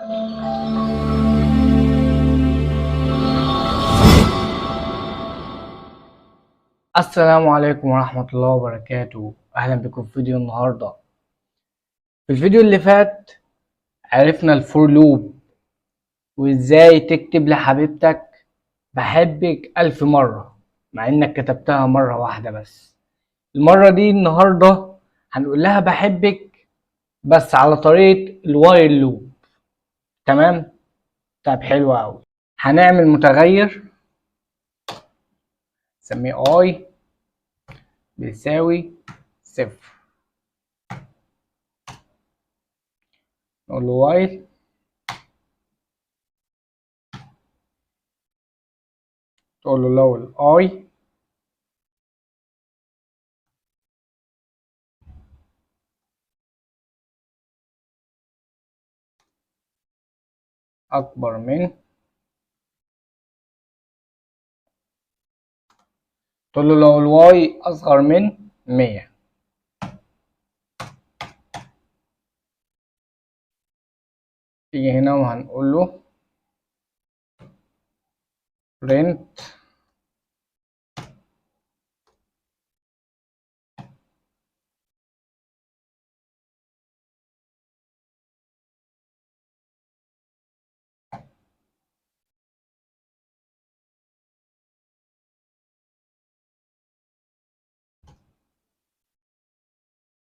السلام عليكم ورحمة الله وبركاته. أهلا بكم في فيديو النهاردة. في الفيديو اللي فات عرفنا ال for loop وإزاي تكتب لحبيبتك بحبك 1000 مرة مع إنك كتبتها مرة واحدة بس. المرة دي النهاردة هنقول لها بحبك بس على طريقة ال while loop. تمام؟ طب حلو أوي. هنعمل متغير نسميه i بيساوي 0، نقول له while تقول له لو ال i أكبر من، تقول له لو ال y أصغر من 100. تيجي هنا وهنقول له print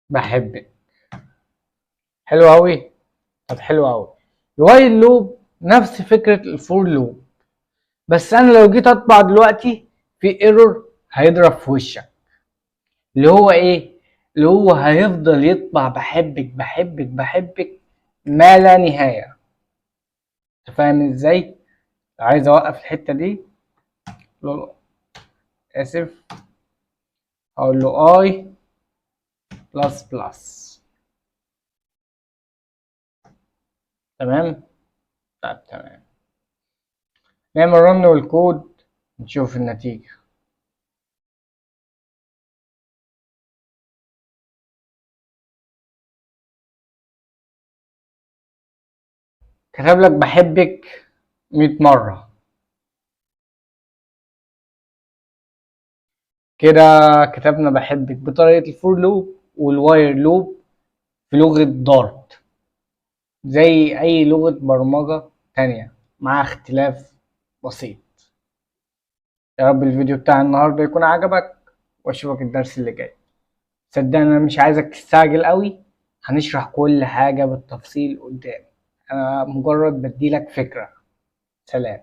بحبك. حلو أوي. طب حلو أوي. ال while loop نفس فكرة ال for loop، بس أنا لو جيت أطبع دلوقتي في error هيضرب في وشك، اللي هو إيه؟ اللي هو هيفضل يطبع بحبك بحبك بحبك ما لا نهاية. أنت فاهم إزاي؟ عايز أوقف الحتة دي، آسف، هقول له i plus plus. تمام؟ طيب تمام. نعمل run والكود نشوف النتيجة. كتب لك بحبك 100 مرة. كده كتبنا بحبك بطريقة ال for loop وال while loop في لغة Dart زي أي لغة برمجة تانية مع اختلاف بسيط. يا رب الفيديو بتاع النهاردة يكون عجبك، واشوفك الدرس اللي جاي. صدقني انا مش عايزك تستعجل قوي، هنشرح كل حاجة بالتفصيل قدام، انا مجرد بديلك فكرة. سلام.